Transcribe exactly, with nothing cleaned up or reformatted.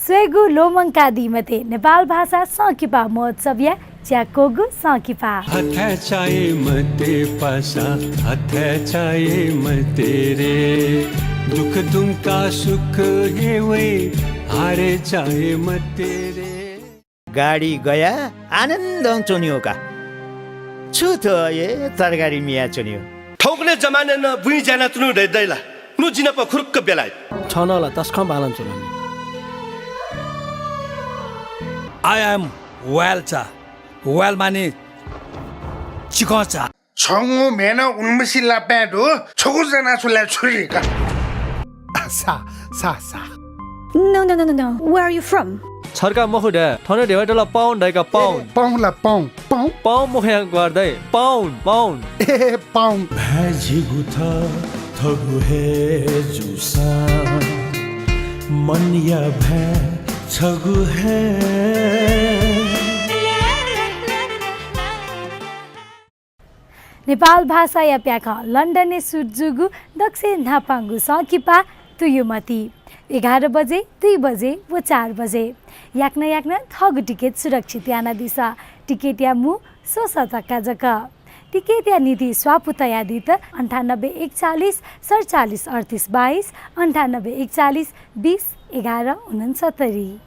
स्वयेगु ल्वःमंकादी मते, नेपाल भाषा संकिपा महोत्सवया च्याक्वःगु संकिपा। हथय् चाये मते पासा, हथय् चाये मते रे। दुःख दुंका सुख हे वइ, हारे चाये मते रे। गाडी गया आनन्दं च्वन्यो का। छु थ्व हे तरकारी मिया च्वन्यो। थौंकन्हय् जमानय् नं बुँइ ज्या यानाच्वनु दइ, दइ ला? नु जि नाप खुरुक्क बेलायत। छं नं ला तसकं बांलां च्वनानि। I am well चा। Well माने चिकं चा। छंगु म्ह्याय् नं उलिमछि लापाय् दु, छगू ज्या यानाछ्वलेया छुरी का। सा, सा, सा। No, no, no, no, no. Where are you from? छर्का मखु धाये, थन ध्यबायात ला पाउन धाइ का, पाउन। पाउन ला, पाउन, पाउन। पाउन मखु यां ग्वार धाइ, पाउन, पाउन। ए, पाउन। भाय् झिगू थः, थःगु हे जूसां, मनया भाय् छगू हे। नेपाल भाषाया प्याखं लन्डनय् सुरु जूगु दक्वसिबें न्हापांगु संकिपा तुयुमति। एघार बजे, दुई बजे व चार बजे। याकनं याकनं थःगु टिकट सुरक्षित यानादिसँ। टिकटया मू स्वसः तका जक। टिकटया निंतिं स्वापू तयादीत अन्ठानब्बे एकचालिस सतचालिस अड्तिस बाइस, अन्ठानब्बे एकचालिस बिस एघार उनन्सत्तरी।